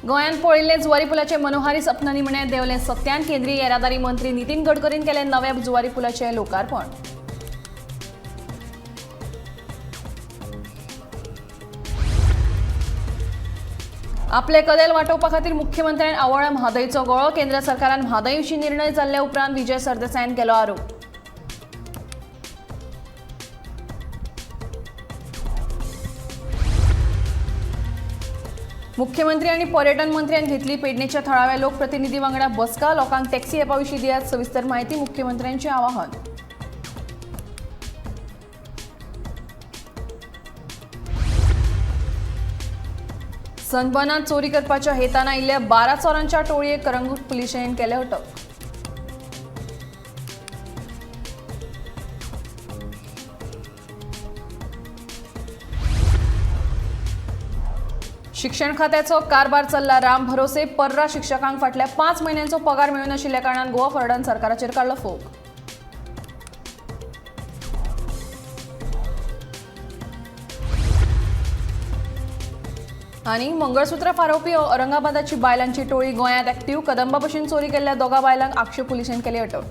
गोंयांत पळयिल्लें जुवारी पुलाचें मनोहारी सपन निमणें देंवलें सत्यान. केंद्रीय येरादारी मंत्री नितीन गडकरीन केलें नव्या जुवारी पुलाचें लोकार्पण. आपले कदेल वाटोवपा खातीर मुख्यमंत्र्यान आवळ्ळा म्हादयचो गळो. केंद्र सरकारान म्हादय विशीं निर्णय जाल्ले उपरांत विजय सरदेसायान केलो आरोप. मुख्यमंत्री आनी पर्यटन मंत्र्यान घेतली पेडणेच्या थळाव्या लोकप्रतिनिधी वांगडा बसका. लोकांक टॅक्सी ॲपा विशीं दियात सविस्तर म्हायती, मुख्यमंत्र्यांचें आवाहन. सनबर्नात चोरी करपाच्या हेतान आयिल्ल्या 12 चोरांच्या टोळयेक करंगूट पुलिशेन केले अटक. शिक्षण खात्याचो कारभार चल्ला राम भरोसे. पर्रा शिक्षकांक फाटल्या 5 म्हयन्यांचो पगार मेळूं नाशिल्ल्या कारणान गोवा फॉरवर्डान सरकाराचेर काडलो फोग. आनी मंगळसूत्र फारोवपी औरंगाबादाची बायलांची टोळी गोंयांत ऍक्टिव्ह. कदंबा बशीन चोरी केल्ल्या 2 बायलांक आगशे पुलिशेन केली अटक.